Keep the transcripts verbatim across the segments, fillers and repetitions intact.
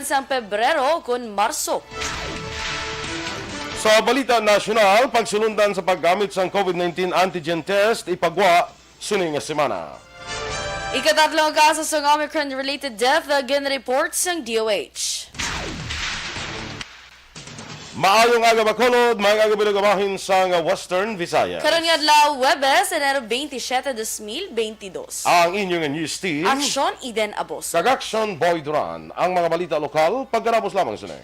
sang Pebrero kon Marso. Sa balita nasyonal, pagsulundan sa paggamit sang COVID nineteen antigen test ipagwa sini nga semana. Ikatatlo nga kaso sang Omicron-related death ang ginreport sang D O H. Maayong aga, Bacolod. Maayong aga, Bilog, bahin sang Western Visayas. Karon nga adlaw, Huwebes, Enero twenty-seven, dos mil twenty-dos. Ang inyo nga news team, Aksyon, Eden Aboso. Kag Aksyon, Boy Duran. Ang mga balita lokal, pagkatapos lamang sini.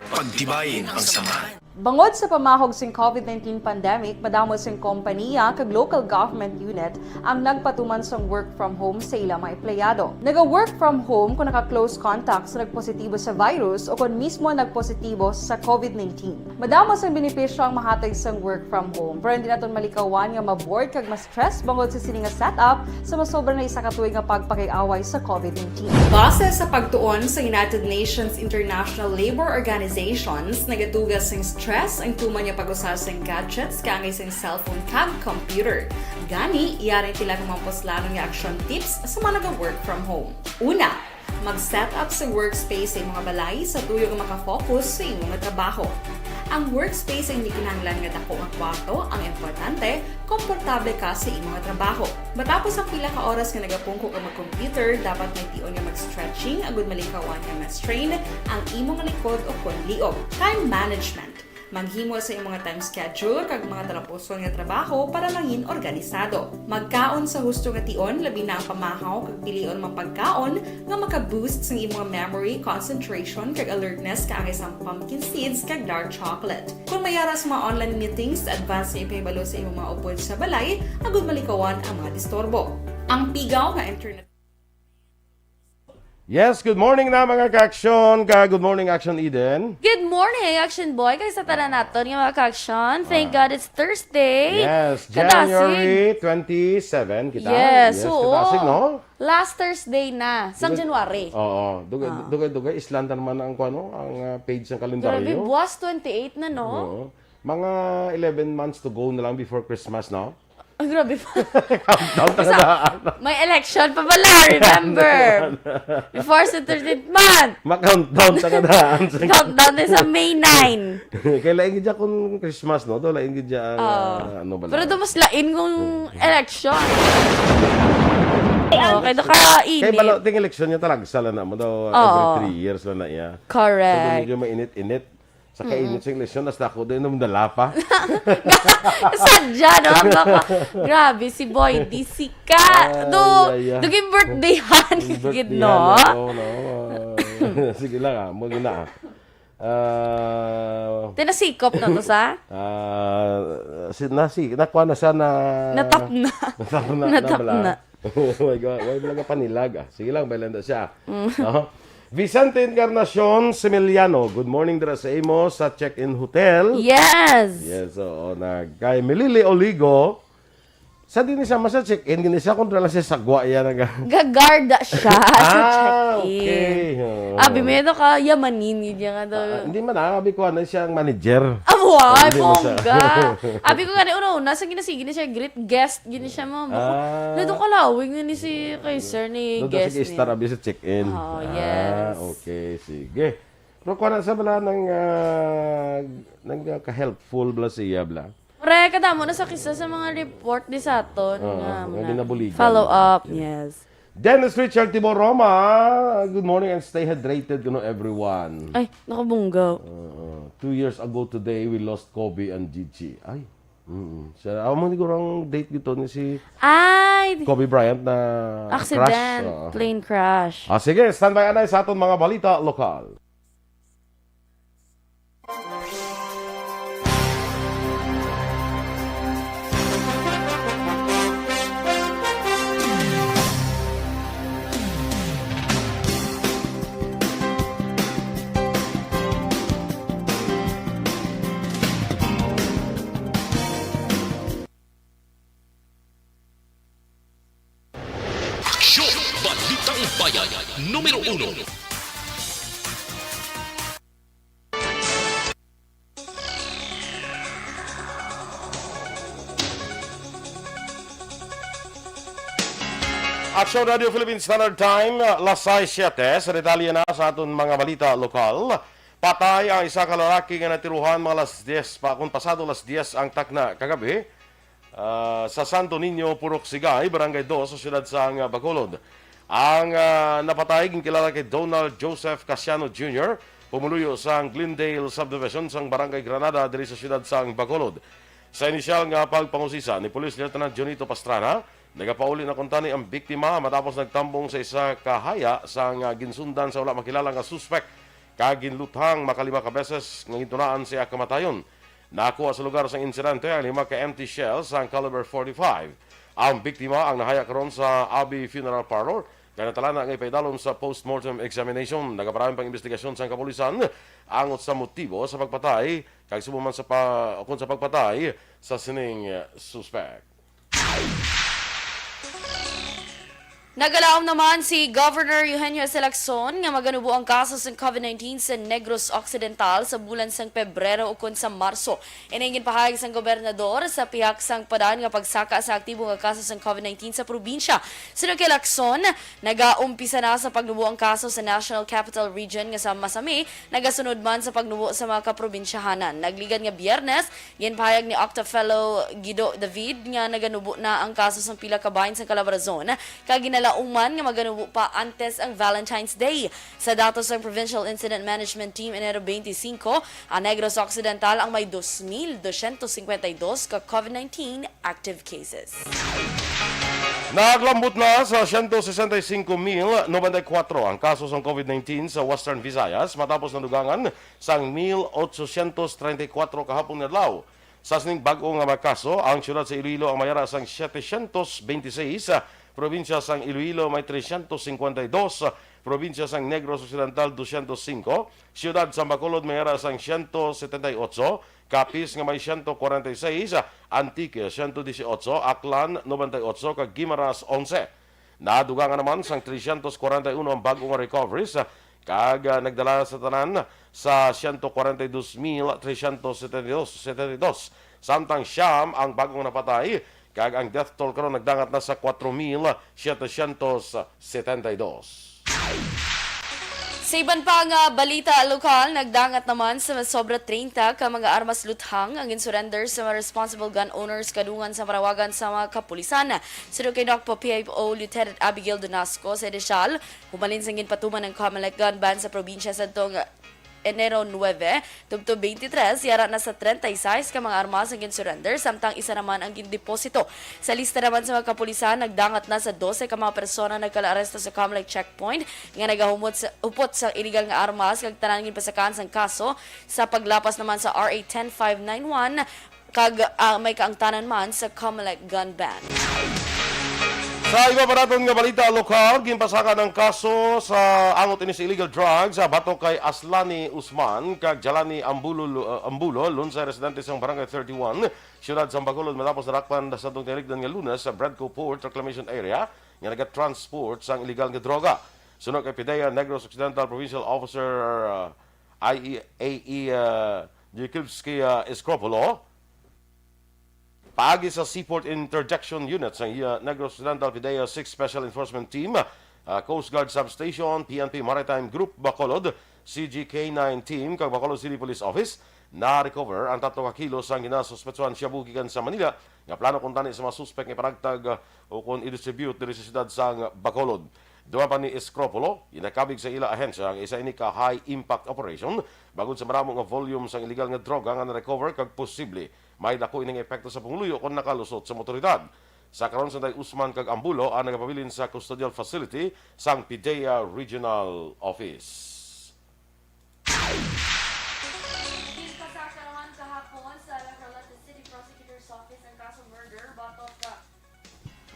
Pagtibayin ang samahan. Bangod sa pamahog sing COVID nineteen pandemic, madamo sing kompaniya kag local government unit ang nagpatuman sang work from home sa ila mga empleyado. Naga-work from home kung naka-close contact sa nagpositibo sa virus o kon mismo nagpositibo sa COVID nineteen. Madamo sang benepisyo ang mahatag sang work from home, pero hindi naton malikawan nga ma-bored kag ma-stress bangod sa sini nga setup sa masobra na isa ka tuig nga pagpakig-away sa COVID nineteen. Base sa pagtuon sa United Nations International Labor Organizations, nagatuga sing stress ang tuman nga pag-usa sing gadgets kaangay sing cellphone kag computer. Gani, yari ang pila ka mga puslanon nga action tips sa mga naga-work from home. Una, mag-set up sa workspace sa imong balay sa tuyo nga makafocus sa imong trabaho. Ang workspace ay hindi kinahanglan nga dako nga kwarto, ang importante, komportable ka sa imong trabaho. Matapos ang pila ka oras nga nagapungko ka mag-computer, dapat may tion nga mag-stretching agud malikawan nga ma-strain ang imong likod o kon liog. Time management. Maghimo sa imong time schedule kag mga talapuson nga trabaho para mangin organisado. Magkaon sa husto nga tion, labi na ang pamahaw, kag pilion mga pagkaon nga maka-boost sang imong memory, concentration, kag alertness, kaangay sang pumpkin seeds kag dark chocolate. Kung may ara sa mga online meetings, advance nga ipahibalo sa imong mga upod sa balay agud malikawan ang mga disturbo. Ang pigaw nga internet Yes, good morning na, mga ka-aksyon, ka good morning, Action Eden. Good morning, Action Boy, kag sa tanan naton nga mga ka-aksyon. Thank Ah. God it's Thursday. Yes, Kadasig. January twenty-seven kita. Yes, Yes, oo. Kadasig, no? Last Thursday na, sang Dugay, January. Oo, dugay, Ah. dugay, dugay, islanda naman ang, kuwan, no, ang, ah, page ng kalendaryo. Grabe, buwas twenty-eight na, no? Oo. Mga eleven months to go na lang before Christmas, no? Ay, grabe pa. Countdown ta Isa, kadaan. May election pa pala, remember? Before sa thirteenth month. Ma-countdown ta kadaan. Countdown na sa May nine. Kay lain gid siya kung Christmas, no? Do, lain gid siya ang, Oo. ah, ano ba Pero lang? do mas lain kung Hmm. election. Oo, kay do ka Kay init. balo, ting election niya talaga, sala na mo daw, Oo. every three years lang na iya. Correct. So, medyo mainit-init. Sa Mm-mm. kainit sa eleksyon, hasta ako din namdala pa. Sadya, no? Baka, grabe, si Boy D, sika. Ay, Do, ay, ay. duging birthdayhan, Yung gid, birthday no? yan, oo, no? Sige lang, ah. Muli na, ah. Ah, Tinasikop na to sa? ah, si, nasi, nakuha na siya na Natap na. Natap na, Natap nabla. na. Oh my God, wala lang panilag, ah. Sige lang, bailando siya. Mm. No? Vicente Encarnacion Similiano, good morning dira sa imo sa Check-in Hotel. Yes. Yes, oo, nag-, kay Melili Oligo, sa din siya, masa check-in, gini siya, kung dala siya sagwa, yan, nag- Gagarda siya sa Ah, check-in. okay. Oo. Abi, may ano ka, yamanin, yun yung ano. Ah, hindi man, ah, abi ko, ano, siya ang manager. Ah, buhay, Hindi mo siya. bongga. Abi ko nga, una-una, sa ginasigi na siya, greet guest, gini siya, ma'am. Bako, Ah. Nado kalawig na ni si kay sir ni Doon daw guest sige niya. star abi sa check-in. Oo, Ah, yes. okay, sige. Pero kuha na sa bala ng, ah, ng, ah, ka-helpful bala siya, bala. Pre, kadamo na sa kisa sa mga report di sa aton Oo, nga nga mga ginabuligan. follow up, Okay. yes. Dennis Richard Tibor Roma, good morning and stay hydrated, kuno everyone. Ay, nakabunggaw. Oo. Two years ago today, we lost Kobe and Gigi. Ay. Mm. Siya, amo ni gurang date dito ni si Ay, Kobe Bryant na accident, crash. Oo. plane crash. Ah, sige, standby anay sa aton mga balita lokal. Aksyon! Balitang Bayan, numero uno. Aksyon Radio Philippine Standard Time, las sais siyete. Sa detalye na sa aton mga balita lokal, patay ang isa ka lalaki nga natiruhan mga las diyes pa, kung pasado las diyes ang takna kagabi, ah, sa Santo Niño, Purok Sigay, Barangay Dos, sa siyudad sang Bacolod. Ang, ah, napatay ginkilala kay Donald Joseph Casiano Junior, pumuluyo sang Glendale Subdivision sang Barangay Granada diri sa siyudad sang Bacolod. Sa inisyal nga pagpangusisa ni Police Lieutenant Junito Pastrana, nagapauli na kuntani ang biktima matapos nagtambong sa isa ka haya sang, ah, ginsundan sa wala makilala nga suspek kag ginluthang makalima ka beses nga gintunaan sa iya kamatayon. Nakuha sa lugar sang insidente ang lima ka empty shells sang caliber forty-five. Ang biktima ang nahaya karon sa Abbey Funeral Parlor kag natalana nga ipaidalom sa postmortem examination. Nagaparami pang investigasyon sang kapulisan angot sa motibo sa pagpatay kag subong man sa pa, ukon sa pagpatay sa sining, eh, suspek. Nagalaom naman si Governor Eugenio Lacson nga maganubo ang kaso sang covid nineteen sa Negros Occidental sa bulan sang Pebrero ukon sa Marso. Ini ang ginpahayag sang gobernador sa pihak sang padan nga pagsaka sa aktibo nga kaso sang covid nineteen sa probinsya. Suno kay Lacson, nagaumpisa na sa pagnubo ang kaso sa National Capital Region nga sa Masami, nagasunod man sa pagnubo sa mga kaprobinsyahanan. Nagligad nga Biyernes, ginpahayag ni Octa Fellow Guido David nga naganubo na ang kaso sang pila ka bahin sa Calabarzon, kag ginalauman nga maganubo pa antes ang Valentine's Day. Sa datos sang Provincial Incident Management Team, Enero twenty-five, ang Negros Occidental ang may dos mil dosyentos cincuenta y dos ka covid nineteen active cases. Naglambot na sa siyento sesenta y cinco mil noventa y cuatro ang kaso sang covid nineteen sa Western Visayas matapos nadugangan sang mil ochocientos treinta y cuatro kahapon nga adlaw. Sa sining bag-o nga mga kaso, ang siyudad sa Iloilo ang may ara sang setecientos veintiseis, probinsya sang Iloilo may trescientos cincuenta y dos, probinsya sang Negros Occidental doscientos cinco, siyudad sang Bacolod may ara sang siyento setenta y ocho, Capiz nga may siyento kwarenta y seis, Antique siyento dieciocho, Aklan noventa y ocho, kag Guimaras onse. Nadugangan naman sang trescientos kwarenta y uno ang bag-o nga recoveries, kag, ah, nagdala sa tanan sa siyento kwarenta y dos mil trescientos setenta y dos, setenta y dos. Samtang siyam ang bag-o nga napatay, kag ang death toll karon nagdangat na sa kwatro mil setecientos setenta y dos. Sa iban pa nga balita lokal, nagdangat naman sa sobra treinta ka mga armas luthang ang ginsurrender sa mga responsible gun owners kadungan sa panawagan sa mga kapulisan. Suno kay Nocpo P I O Lieutenant Abigail Donasco sa Rizal, humalin sang ginpatuman ang Comelec gun ban sa probinsya sadtong Enero nuebe, tubtob twenty-three, yara na sa treinta y seis ka mga armas ang gin-surrender, samtang isa naman ang gindeposito. Sa lista naman sa mga kapulisan, nagdangat na sa dose ka mga persona nagkaaresto sa Comelec checkpoint nga nagahumot sa, hupot sa illegal nga armas, kag tanan ginpasakaan sang kaso sa paglapas naman sa R A ten five nine one, kag, ah, may kaangtanan man sa Comelec gun ban. Sa iba pa naton nga balita lokal, ginpasakan ang kaso sa angot ini sa illegal drugs, ah, batok kay Aslani Usman kag Jalani Ambulo, ah, Ambulo, lunsay residente sang Barangay thirty-one, siyudad sang Bacolod, matapos nadakpan sa tinubdan nga Lunes sa Bradco Port Reclamation Area nga nagatransport sang illegal nga droga. Suno kay PDEA Negros Occidental Provincial Officer, ah, I E A E, ah, Jukivsky, ah, Escropulo, paagi sa Seaport Interjection Unit sang, ah, Negros Occidental PDEA Sixth Special Enforcement Team, ah, Coast Guard Substation, P N P Maritime Group Bacolod, C G K nine Team, kag Bacolod City Police Office, na-recover ang tatlo ka kilo sang ginasuspetsuhan shabu gikan sa Manila, nga plano kuntani sa mga suspek nga ipanagtag, ah, ukon i-distribute diri sa siyudad sang Bacolod. Dugang pa ni Escropulo, ginakabig sa ila ahensya ang isa ini ka high-impact operation bangod sa madamo nga volume sang illegal nga droga nga na-recover kag posible may dako ini nga epekto sa pangluyo kon nakalusot sa mga awtoridad. Sa karon, sanday Usman kag Ambulo ang nagapabilin sa custodial facility sang PDEA Regional Office. Ginpasaka naman kahapon sa La Carlota City Prosecutor's Office ang kasong murder batok ka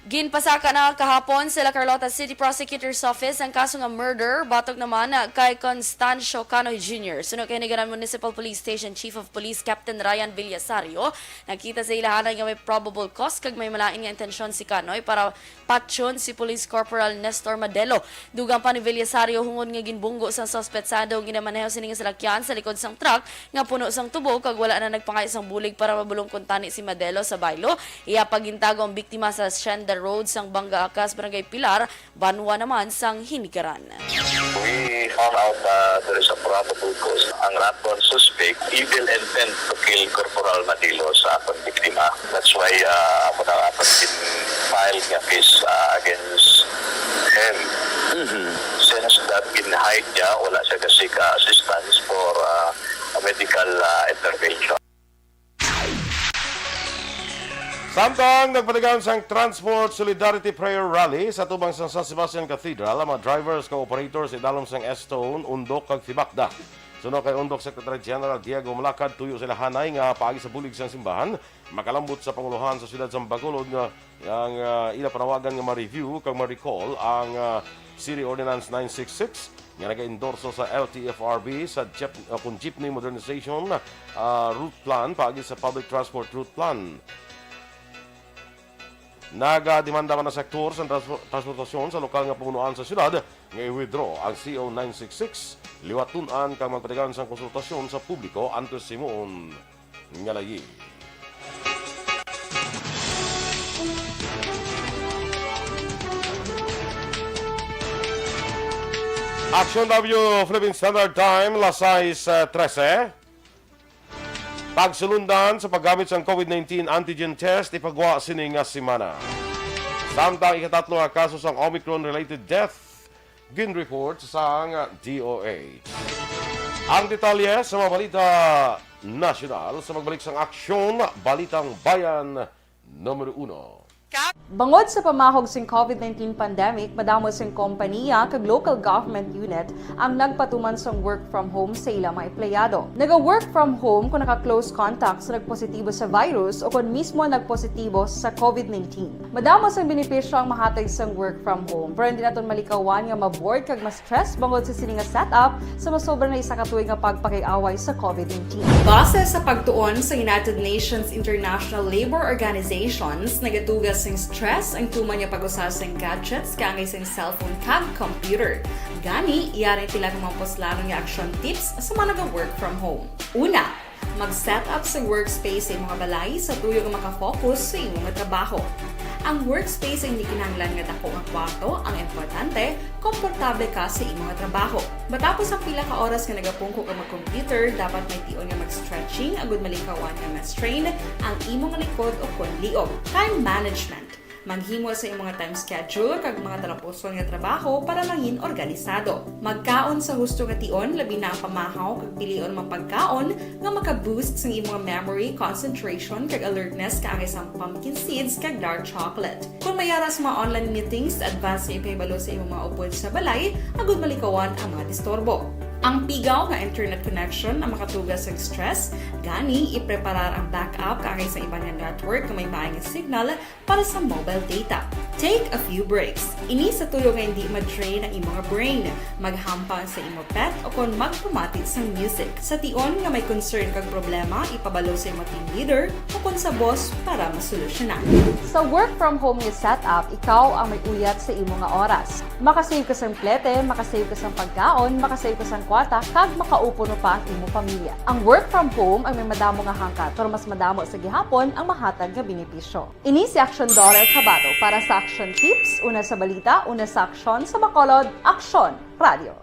Ginpasaka na kahapon sa La Carlota City Prosecutor's Office ang kaso nga murder batok naman kay Constancio Canoy Junior. Suno kay Higaran Municipal Police Station Chief of Police Captain Ryan Villasario, nakita sa ilahanan nga may probable cause kag may malain nga intensyon si Canoy para patyon si Police Corporal Nestor Madelo. Dugang pa ni Villasario, hungod nga ginbunggo sang suspetsado ang ginamaneho sini nga salakyan sa likod sang truck nga puno sang tubo kag wala na nagpangayo sang bulig para mabulong kuntani si Madelo sa baylo. Iya pa gintago ang biktima sa Shender Road sang Bangga Akas, Barangay Pilar, banwa naman sang Hinigaran. We found out, uh, there is a probable cause. Ang raton suspect, evil intent to kill Corporal Madilo sa aton biktima. That's why, uh, amo na nga pag-file nga case, uh, against him. Since that, gin-hide niya, wala siya ka-seek, uh, assistance for, uh, a medical, uh, intervention. Samtang nagpatigayon sang Transport Solidarity Prayer Rally sa tubang sang San Sebastian Cathedral ang mga drivers kag operators sa idalom sang S-Tone, Undok kag Fibacda. Suno kay Undok Secretary General Diego Malacad, tuyo sila hanay nga paagi sa bulig sang simbahan makalambot sa pangulohan sa siyudad sang Bacolod nga ang, ah, ila panawagan nga ma-review kag ma-recall ang, ah, City Ordinance nine six six nga nagaendorso sa L T F R B sa jeep-, ah, kon Jeepney Modernization, ah, Route Plan paagi sa Public Transport Route Plan. Nagademanda man ang sektor sa transpo-, transportasyon sa lokal nga pamunuan sa siyudad nga i-withdraw ang C O nine six six liwat tun-an kag magpatigayon sang konsultasyon sa publiko antes himuon nga layi. Action W, Philippine Standard Time, las sais, eh, trese. Pagsulundan sa paggamit sang COVID nineteen antigen test ipagwa sini nga semana. Samtang ikatatlo nga kaso sang Omicron-related death ginreport sang D O H. Ang detalye sa mga balita nasyonal sa pagbalik sang Aksyon, Balitang Bayan numero uno. Bangod sa pamahog sing COVID nineteen pandemic, madamo sing kompaniya kag local government unit ang nagpatuman sang work from home sa ila mga empleyado. Naga-work from home kon naka-close contact sa nagpositibo sa virus o kon mismo nagpositibo sa COVID nineteen. Madamo sang benepisyo ang mahatag sang work from home, pero hindi naton malikawan nga ma-bored kag ma-stress bangod sa sini nga setup sa masobra na isa ka tuig nga pagpakig-away sa COVID nineteen. Base sa pagtuon sa United Nations International Labor Organizations, nagatuga sing stress ang tuman nga pag-usa sing gadgets kaangay sing cellphone kag computer. Gani, yari ang pila ka mga puslanon nga action tips sa mga naga-work from home. Una, mag-set up sa workspace sa imo nga balay sa tuyo nga makafocus sa imo nga trabaho. Ang workspace ay hindi kinahanglan nga dako nga kwarto, ang importante, komportable ka sa imo nga trabaho. Matapos ang pila ka oras nga nagapungko ka mag-computer, dapat may tion nga mag-stretching agud malikawan nga ma-strain ang imo nga likod o kon liog. Time management. Maghimo sa imo nga time schedule kag mga talapuson nga trabaho para mangin organisado. Magkaon sa husto nga tion, labi na ang pamahaw kag pilion man pagkaon nga maka-boost sang imo nga memory, concentration, kag alertness kaangay sang pumpkin seeds kag dark chocolate. Kon may ara sa mga online meetings, advance nga ipahibalo sa imo mga upod sa balay agud malikawan ang mga disturbo. Ang pigaw nga internet connection ang makatuga sang stress, gani ipreparar ang backup kaangay sang iban nga network nga may maay nga signal para sa mobile data. Take a few breaks. Ini sa tuyo nga hindi ma-drain ang imo nga brain. Maghampang sa imo pet o kon magpamati sang music. Sa tion nga may concern kag problema, ipabalo sa imo team leader o kon sa boss para masolusyonan. Sa work from home nga setup, ikaw ang may uyat sa imo nga oras. Makasave ka sang plete, makasave ka sang pagkaon, makasave ka sang kwarta, kag makaupo no pa ang imo pamilya. Ang work from home ang may madamo nga hangkat, pero mas madamo sa gihapon ang mahatag nga benepisyo. Ini si Aksyon Dollar Cabato para sa Aksyon Tips, una sa balita, una sa aksyon, sa Bacolod, Aksyon Radio.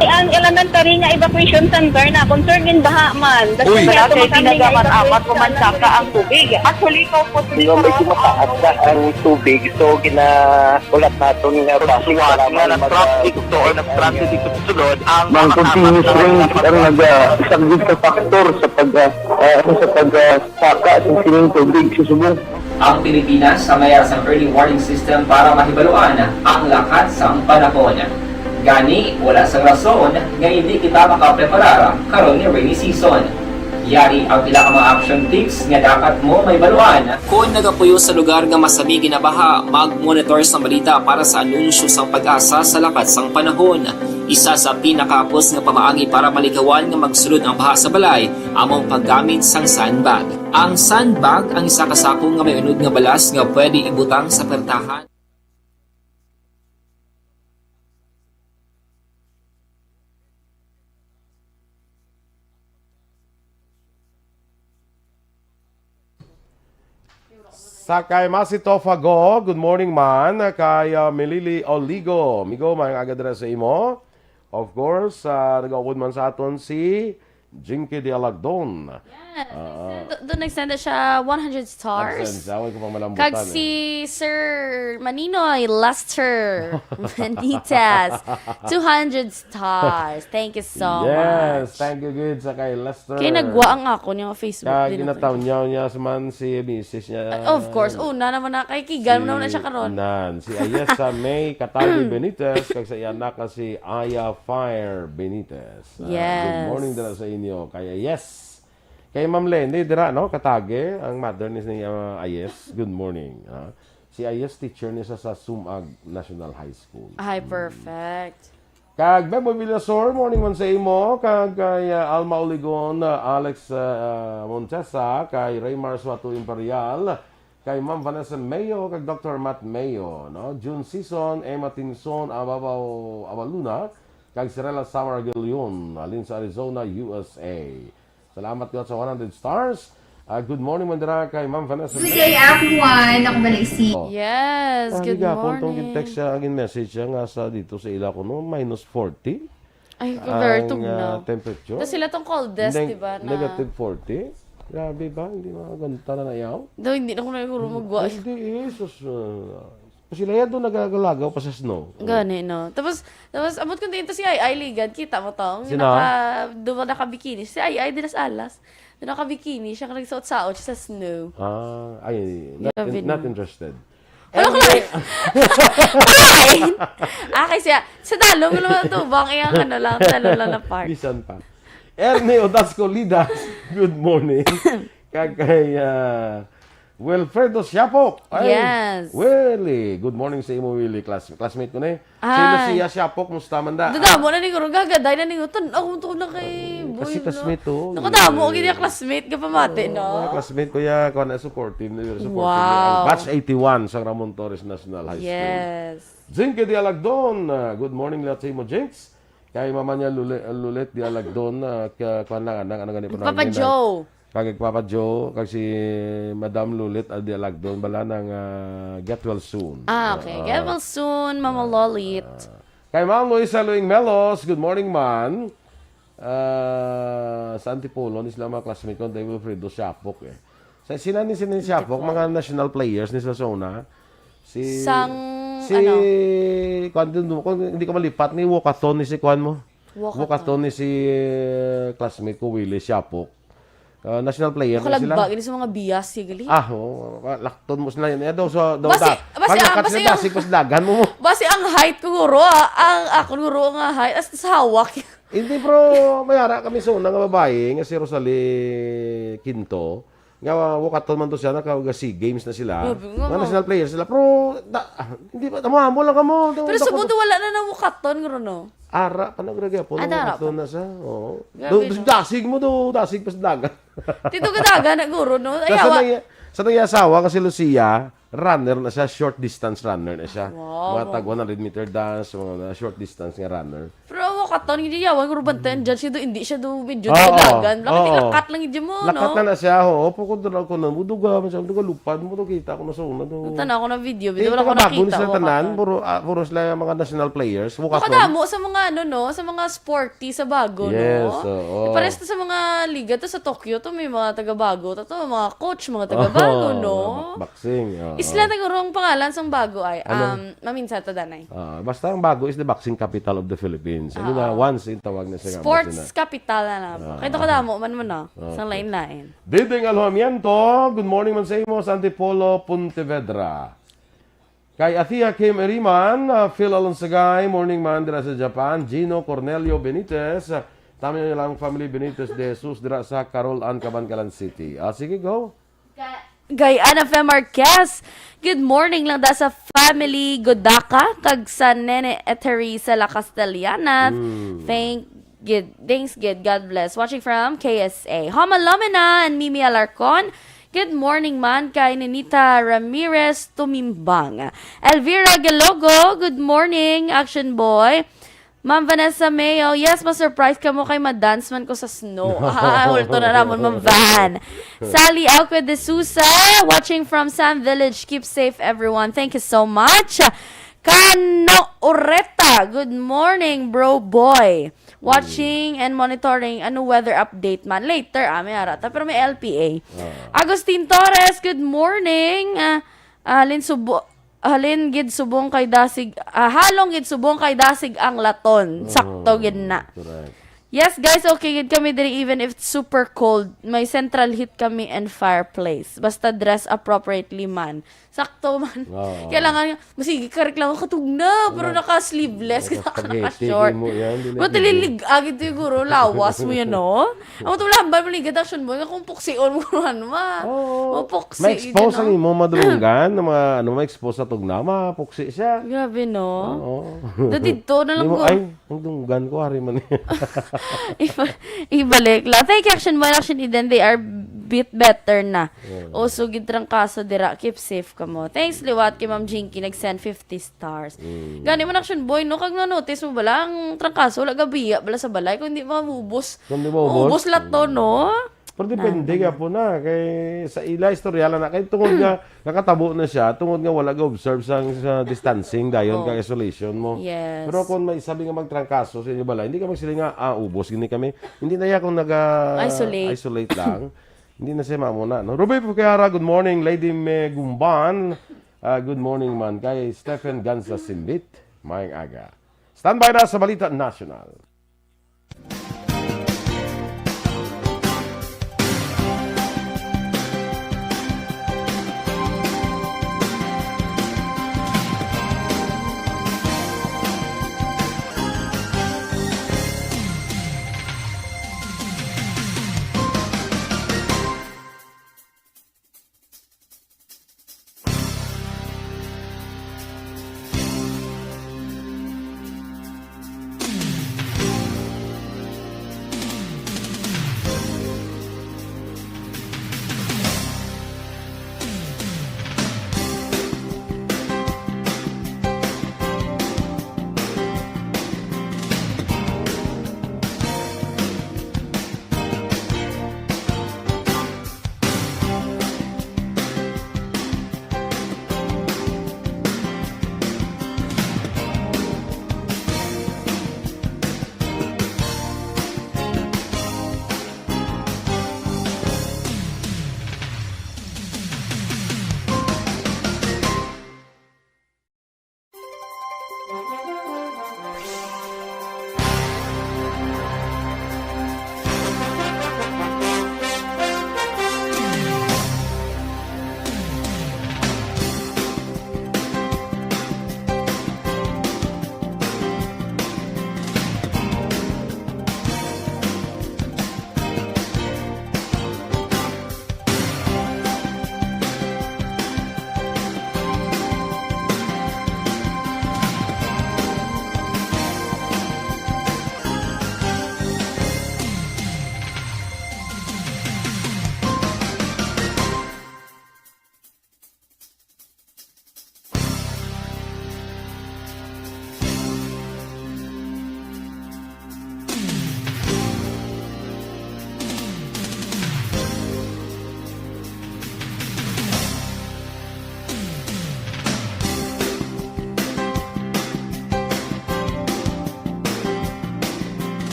Ang elementary nga evacuation center na concern in baha man. Uy. Wala kay ginagamat-amat, umansaka ang tubig. Actually, ikaw po, Hindi mo medyo mataas na ang tubig, so ginaulat naton nga base nga para na mag- traffic to or nag-traffic to sulod ang Ang mga continuous kasama rain ang naga-, isang big factor sa pag, ah, ah, sa pag, ah, saka sa sining tubig sa subong. Ang Pilipinas ang may ara sang early warning system para mahibaluan ang lakat sang panahon. Gani, wala sang rason nga indi kita makapreparar karon nga rainy season. Yari ang pila ka mga action tips nga dapat mo mahibaluan. Kon nagapuyo sa lugar nga masami ginabaha, mag-monitor sang balita para sa anunsyo sang PAGASA sa lakat sang panahon. Isa sa pinakahapos nga pamaagi para malikawan nga magsulod ang baha sa balay amo ang paggamit sang sandbag. Ang sandbag ang isa ka sako nga may unod nga balas nga pwede ibutang sa pertahan. Sa kay Masi Tofago, good morning man. Kay, ah, Milili Oligo, amigo, may aga dira sa imo. Of course, ah, nag-upod man sa aton si Jinky de Alagdon. Yes, Ah. nag-send- do, do nag-send na siya one hundred stars. Absent siya, wala ko pang malambutan Kag eh. si Sir Maninoy Lester Benitez, two hundred stars. Thank you so yes, much. Thank you good sa kay Lester. Kay nagwa ang ako niya Facebook Kag din ako. Ginataw niya niya man si misis niya. Uh, of course, una naman na kay Kigan mo naman na siya karon. Nan, si Ayesa May Katagi Benitez, kag sa iya anak nga si Aya Fire Benitez. Ah, Yes. good morning dala sa inyo. Kaya yes. Kay Ma'am Lenny dira, no? Katage, ang mother ni, ni, ah, Ayes. Good morning. Ah, si Ayes teacher ni sa, sa Sumag National High School. Ay, perfect. Kag Bebo Villasor, morning man sa imo. Kag kay, ah, Alma Oligon, ah, Alex, ah, Montesa, kay Raymar Suato Imperial, kay Ma'am Vanessa Mayo, kag Doctor Matt Mayo, no? June Season, Emma Tinson, Ababaw Abaluna, kag Sirela Samar Gilion, halin sa Arizona, U S A. Salamat gid sa one hundred stars. Ah, good morning man dira kay Ma'am Vanessa. Good day, everyone. Ako ba na isi? Oh. Yes, Ah, good higapon tong morning. gin-text siya, gin-message siya nga sa dito sa ila kuno, minus forty Ay, very ang, tugnaw. ah, temperature. Tas sila tong coldest, Neg- di ba, na negative forty. Grabe ba? Hindi makaganta na nayaw? Daw, hindi na ko na siguro magwa. Ay, hindi eh. Sus, ah, sila yan doon nagagalagaw pa sa snow. Gani, no? Tapos, tapos, amot kung dito si Ai Ai Ligad, kita mo tong? Sino? Naka, duwa naka-bikini. Si Ai Ai de las Alas. Doon naka-bikini siya, nagsaot-saot siya sa snow. Ah, ay, not, Grabe, not no? interested. Wala ko Anyway, lang. Wala. Ah, kay siya, sa dalong naman ito, bang iyang ano lang, dalong lang na part. Bisan pa. Ernie Odasco Lidas, good morning. Kag kay, ah, Wilfredo Siapok. Ay, Yes. Willie. Good morning sa imo, Willie. Class, classmate ko na eh. Si Ay. Lucia Siapok, musta man da? Dadamo na ni Guro, gagaday na ni Guro. Tan-, ako to na kay Ay, boy kasi na. classmate to. Nakadamo, Willie. gini classmate, ka pamati, Oo, no? mga classmate ko ya, kuha na supportive na, supportive Wow. na. Ang batch eighty-one sa Ramon Torres National High School. Yes. Jinky de Alagdon, ah, good morning lahat sa imo, Jinx. Kay Mama niya Lule-, Lulet de Alagdon, ah, ka-, kuha na, na, ano gani po Papa namin, ah, Joe. Kag Papa Joe, kag si Madam Lulit Aldi Alagdon, bala nang, ah, get well soon. Ah, okay. Ah, Get well soon, Mama Lolit. ah. Kay Ma'am Luisa Luing Melos, good morning, man. Ah, sa Antipolo, ni sila mga classmate ko, kay Wilfredo Siapok eh. Sa sila ni, sila ni Siapok, Antipolo. mga national players ni sa zona. Si, Sang, si, ano? Kwan din, kung hindi ko malipat, ni Wokaton, ni si kwan mo. Wokaton. Wokaton, ni si, eh, classmate ko, Willie Siapok. Ah, national player na sila. Nakalagba gini sa mga bias, siya gali. Ah, oo. Lakton mo sila yun. Eh, daw sa, daw Basi, da-, basi, pag ah, lakat basi sila, ang, dasig, pas dagan mo mo. basi ang height ko, guro, ah, ang, ako, guro, nga height, as sa hawak. Hindi, bro. May ara kami sa una nga babae, nga si Rosalie Quinto. Nga, wakaton man to siya, naka-, SEA Games na sila. Grabe nga, Mga nga. national player sila. Pero, da-, ah, hindi ba, tamo-amo lang kamo. Pero Tamo-, sa tamo- mundo, wala na nang wakaton, guro, no? Ara pa na, grabe, apo, Ah, nung dara ato pa. na siya. Oo. Grabe, Do, no? dasig mo do, dasig pa sa dagat. Tito ka daga na, guro, no? Ay, Tapos sa awa. nang, sa nang asawa, kasi Lucia, runner na siya, short distance runner na siya. Wow. Mga tag one hundred meter dash, mga short distance nga runner. Pero wakaton, hindi yawan, guro, bantayan dyan, siya do, hindi siya do, medyo Oo. dalagan. Lakat, Oo. lakat lang yun mo, Lakat no? na na siya, oo. Pagod na lang ko na, muduga, masyadong duga, lupad mo, to, kita ko na sa una, to. Ang tanaw ko na video, Di, video, wala ko taga Bago ni nakita, sila tanan, wakaton. puro, ah, puro sila yung mga national players. Wakaton. Makadamo sa mga, ano, no, sa mga sporty sa Bago, no? Yes, oo. Pares to sa mga liga to sa Tokyo to, may mga taga Bago to, to, mga coach, mga taga Bago, Oo, no? mga boxing, oo. Isla na guro ang pangalan sang Bago ay, Ano? um, maminsan to, danay. Ah, basta ang Bago is the boxing capital of the Philippines. Ano na, Oo. once in tawag na siya nga, Sports boxing na. capital na lang. Oo. Kaya to kadamo man mo, no? Oo. Sa lain-lain. Diding Alojamiento, good morning man sa imo, sa Antipolo, Pontevedra. Kay Athea Kim Eriman, ah, Phil Alonsagay, morning man dira sa Japan, Gino Cornelio Benitez, ah, tama niyo lang family Benitez de Jesus dira sa Carol Ann, Kabankalan City. Ah, sige, go. Ga-, Gayaan F M Marquez. Good morning lang da sa family Godaka kag sa Nene Etery sa La Castellana. Mm. Thank gid. Thanks gid. God bless. Watching from K S A. Homa Lomena and Mimi Alarcon. Good morning man kay Ninita Ramirez Tumimbang. Elvira Galogo, good morning, Action Boy. Ma'am Vanessa Mayo, yes, ma-surprise kamo kay ma-dance man ko sa snow. Ah, hulto na namon, Ma'am Van. Sally Alquid de Sousa, watching from San Village. Keep safe, everyone. Thank you so much. Kano Oreta, good morning, bro boy. Watching and monitoring. Ano weather update man? Later, ah, may arata. Pero may L P A. Ah. Agustin Torres, good morning. Ah, ah, Lin Subo-, Halin gid subong kay dasig, ah, halong gid subong kay dasig ang laton. Sakto gid na. Correct. Yes, guys, okay gid kami diri even if it's super cold. May central heat kami and fireplace. Basta dress appropriately man. Sakto man. Oo. Kailangan nga, masigi ka reklamo, katugna, pero Wala. naka-sleeves, Naka-spaghetti, naka-short. Di mo yan, dili Matililig, agad siguro, lawas mo yan, no? Ang matulambal, maligad action mo, nga kung puksion mo, ano, ma. Oo. Mapuksi, Ma-expose yun, ang no? imo madunggan, na mga, ano, ma-expose sa tugnaw, mapuksi siya. Grabe, no? Oo. Da dito na lang Di mo, ko. Ay, ang dunggan ko, hari man. Iba-, ibalik lang. Thank you, Action Boy, Action Eden. They are bit better na. Yeah. O, so, gid trangkaso dira. Keep safe kamo. Thanks liwat kay Ma'am Jinky, nag-send fifty stars. Mm. Gani man, Action Boy, no? Kag na-notice mo bala, ang trangkaso, wala gabiya bala sa balay, kung di maubos. Kung di maubos? Ubos lato, Mm. no? Pero depende Na, ka po na. Kay sa ila, istorya lang na. Kay tungod nga, nakatabo na siya, tungod nga wala ga-observe sa, sa distancing, dayon Oh. kag isolation mo. Yes. Pero kung may sabi nga magtrangkaso sa inyo balay, hindi ka magsiling nga, "Ah, ubos, gini kami." Hindi na ya kung naga Isolate. isolate lang. Hindi na siya mamuna, no? Ruby Pukiara, good morning. Lady Megumban, ah, good morning man. Kay Stephen Ganza Simbit, maayong aga. Standby na sa Balita National.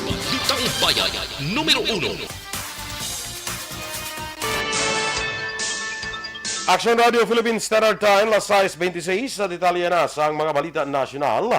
Balitang Bayan, numero uno. Action Radio Philippine Standard Time, las sais bente seis, sa detalye na sang mga balita nasyonal.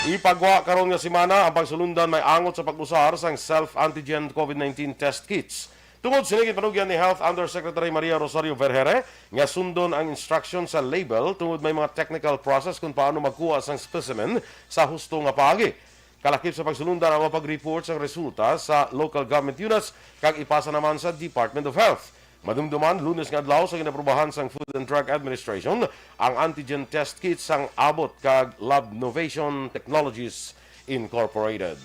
Ipagwa karon nga semana ang pagsulundan may angot sa pag-usar sang self-antigen COVID nineteen test kits. Tungod sini, ginpanugyan ni Health Undersecretary Maria Rosario Vergeire nga sundon ang instruction sa label tungod may mga technical process kung paano magkuha sang specimen sa husto nga paagi. Kalakip sa pagsulundan ang mga pag-report sang resulta sa local government units kag ipasa naman sa Department of Health. Madumduman, Lunes nga adlaw sa ginaprubahan sang Food and Drug Administration ang antigen test kit sang Abbott kag Lab Novation Technologies Incorporated.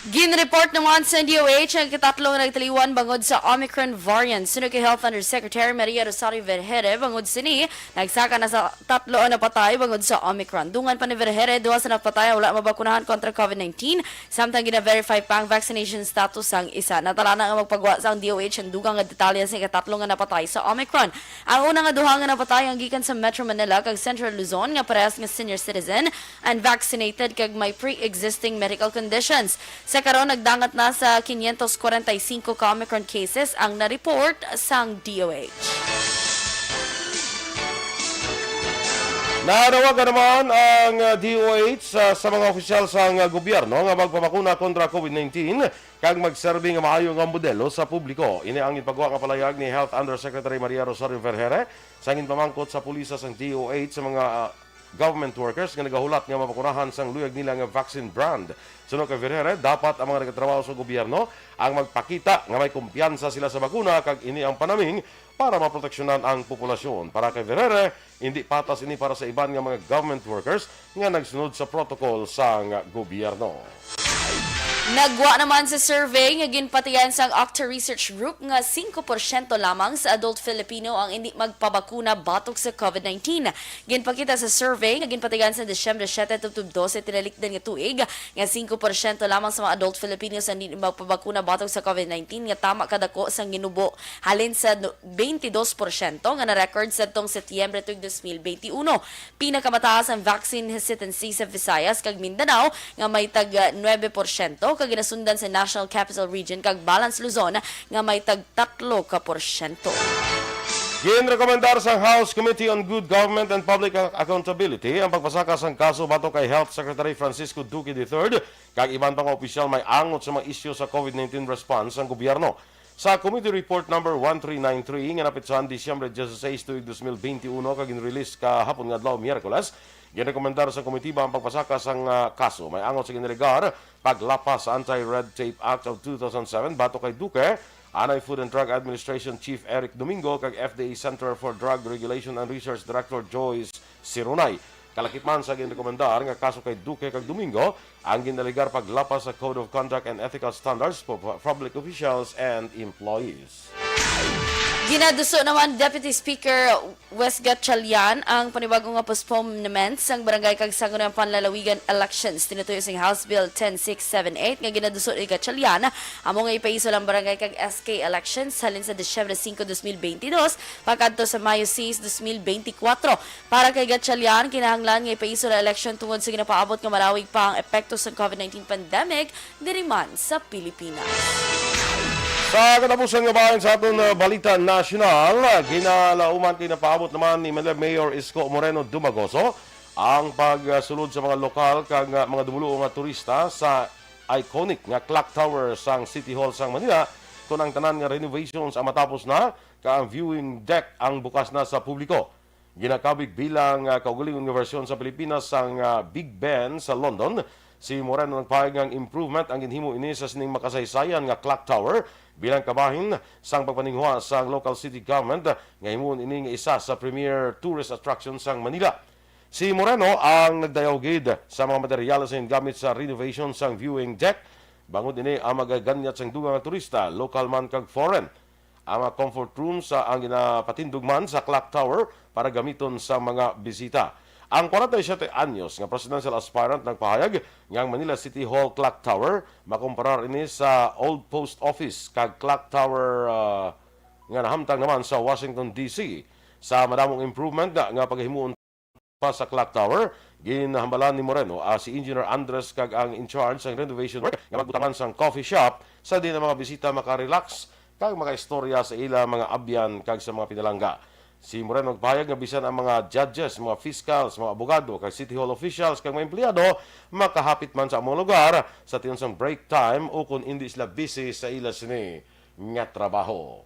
Ginreport naman sa D O H ang ikatatlo nga nagtaliwan bangod sa Omicron variant. Suno kay Health Undersecretary Maria Rosario Vergeire, bangod sini, nagsaka na sa tatlo ang napatay bangod sa Omicron. Dungan pa ni Vergeire, duha sa napatay ang wala mabakunahan kontra COVID nineteen, samtang gina-verify pa ang vaccination status sang isa. Natala na nga magpagwa sa ang D O H ang dugang nga detalye sa ikatatlo nga napatay sa Omicron. Ang una nga duha nga napatay ang gikan sa Metro Manila kag Central Luzon nga parehas nga senior citizen, unvaccinated kag may pre-existing medical conditions. Sa karon, nagdangat na sa quinientos kwarenta y cinco ka Omicron cases ang na-report sang D O H. Nanawagan naman ang, uh, D O H sa, sa mga opisyal sang, uh, gobyerno nga magpabakuna kontra COVID nineteen kag magserbi nga maayo nga modelo sa publiko. Ini ang ginpagwa nga palayag ni Health Undersecretary Maria Rosario Vergeire sa ginpamangkot sa pulisa sang D O H sa mga, uh, government workers nga nagahulat nga mabakunahan sang luyag nila nga vaccine brand. Suno kay Vergeire, dapat ang mga nagatrabaho sa gobyerno ang magpakita nga may kumpiyansa sila sa bakuna kag ini ang panaming para maproteksyonan ang populasyon. Para kay Vergeire, hindi patas ini para sa iban nga mga government workers nga nagsunod sa protocol sang gobyerno. Nagwa naman sa survey nga ginpatigayon sang Octa Research Group nga singko porsyento lamang sa adult Filipino ang indi magpabakuna batok sa COVID nineteen. Ginpakita sa survey nga ginpatigayon sa Disyembre siete tubtob dose tinalikdan nga tuig nga singko porsyento lamang sa mga adult Filipinos ang indi magpabakuna batok sa COVID nineteen nga tama kadako sang ginubo, halin sa no-, twenty-dos porsyento nga na-record sadtong Setyembre tuig dos mil benti uno. Pinakamataas ang vaccine hesitancy sa Visayas kag Mindanao nga may tag, ah, nuebe porsyento, kag ginasundan sa National Capital Region kag Balance Luzon nga may tag tatlo ka porsyento. Ginrekomendar sang House Committee on Good Government and Public Ac-, Accountability ang pagpasaka sang kaso batok kay Health Secretary Francisco Duque the third kag iban pa nga opisyal may angot sa mga isyu sa COVID nineteen response sang gobyerno. Sa Committee Report Number one three nine three nga napitsahan Disyembre dieciséis tuig dos mil benti uno kag ginrelease kahapon nga adlaw, Miyerkules, ginrekomendar sa komitiba ang pagpasaka sang, ah, kaso may angot sa ginalegar paglapas sa Anti-Red Tape Act of two thousand seven batok kay Duque, anay Food and Drug Administration Chief Eric Domingo kag F D A Center for Drug Regulation and Research Director Joyce Sirunay. Kalakip man sa ginrekomendar nga kaso kay Duque kag Domingo ang ginalegar paglapas sa Code of Conduct and Ethical Standards for pu-, public officials and employees. Ginaduso naman Deputy Speaker Wes Gatchalian ang panibago nga postponement sang barangay kag sangguniang panlalawigan elections. Tinutuyo sing House Bill ten six seven eight nga ginaduso ni Gatchalian amo nga ipaisol ang barangay kag S K elections halin sa Disyembre singko, dos mil benti dos, pakadto sa Mayo sais, dos mil benti kwatro. Para kay Gatchalian, kinahanglan nga ipaisol ang eleksyon tungod sa ginapaabot nga malawig pa ang epekto sang COVID nineteen pandemic diri man sa Pilipinas. Sa katapusan nga bahin sa aton, uh, balita nasyonal, uh, ginalauman kay napaabot naman ni Manila Mayor Isko Moreno Dumagoso ang pagsulod sa mga lokal kag, uh, mga dumoluo nga turista sa iconic nga clock tower sang City Hall sang Manila, kon ang tanan nga renovations ang matapos na, kag ang viewing deck ang bukas na sa publiko. Ginakabig bilang, ah, kaugalingong nga bersyon sa Pilipinas sang, ah, Big Ben sa London. Si Moreno nagpahayag nga improvement ang ginhimo ini sa sining makasaysayan nga clock tower bilang kabahin sang pagpaninguha sang local city government nga himuon ini nga isa sa premier tourist attraction sang Manila. Si Moreno ang nagdayaw gid sa mga materyales nga gingamit sa renovation sang viewing deck, bangod ini ang magaganyat sang dugang nga turista, lokal man kag foreign. Ang mga comfort rooms, ah, ang ginapatindog man sa clock tower para gamiton sa mga bisita. Ang kwarenta y siyete anyos nga presidential aspirant nagpahayag nga ang Manila City Hall Clock Tower makomparar ini sa Old Post Office kag Clock Tower, ah, nga nahamtang naman sa Washington, D C. Sa madamong improvement nga, nga pagahimuon pa sa clock tower, ginhambalan ni Moreno, ah, si Engineer Andres kag ang in charge sang renovation work nga magbutangan sang coffee shop sa diin ang mga bisita maka-relax kag makaistorya sa ila mga abyan kag sa mga pinalangga. Si Moreno nagpahayag nga bisan ang mga judges, mga fiscals, mga abogado, kag City Hall officials kag mga empleyado makahapit man sa among lugar sa tion sang break time o kon indi sila busy sa ila sini nga trabaho.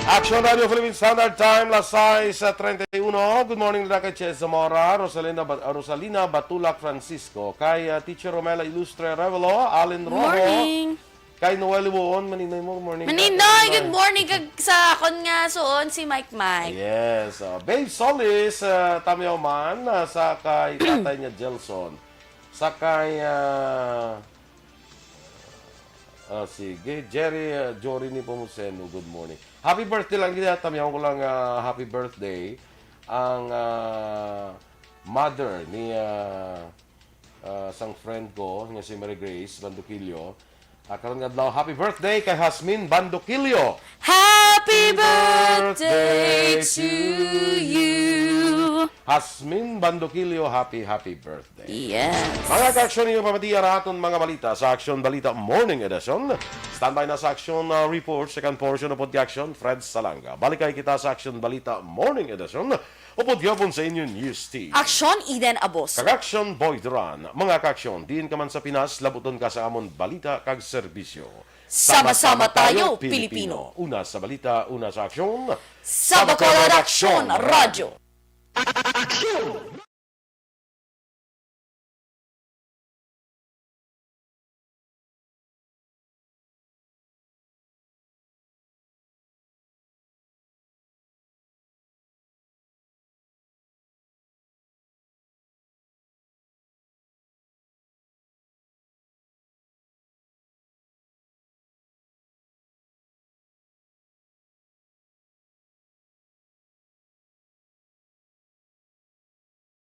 Action Radio Philippine Standard Time, las sais treinta y uno. Good morning, Lina kay Chez Zamora, Rosalina Ba-, Rosalina Batulak Francisco, kay, ah, Teacher Romela Ilustre Revelo, Allen Rojo, Morning. Kay Noel Ibuon, Maninoy Mor, morning. Maninoy, good morning kag sa akon nga suon si Mike Mike. Yes. Uh, Babe Solis, uh, Tamyaw man, uh, sa kay tatay niya Gelson. Sa kay, uh, ah, sige, Jerry, uh, Jory ni Pomuceno, good morning. Happy birthday lang gid, Tamyaw ko lang, uh, happy birthday. Ang uh, mother ni uh, uh, sang friend ko nga si Mary Grace Banduquillo. Ah, karon nga adlaw, happy birthday kay Hasmin Banduquillo. Happy birthday to you. Hasmin Banduquillo, happy, happy birthday. Yes. Mga ka-aksyon, ninyo pamatiya ra aton mga balita sa Aksyon Balita Morning Edition. Standby na sa aksyon uh, report, second portion of the action, Fred Salanga. Balikay kita sa Aksyon Balita Morning Edition. Upod gyapon sa inyo news team. Aksyon Eden Abos. Kag Aksyon Boy Duran. Mga ka-aksyon, diin ka man sa Pinas, labuton ka sa amon balita kag serbisyo. Sama-sama tayo, Pilipino. Una sa balita, una sa aksyon. Sa Bacolod Aksyon Radyo. Aksyon!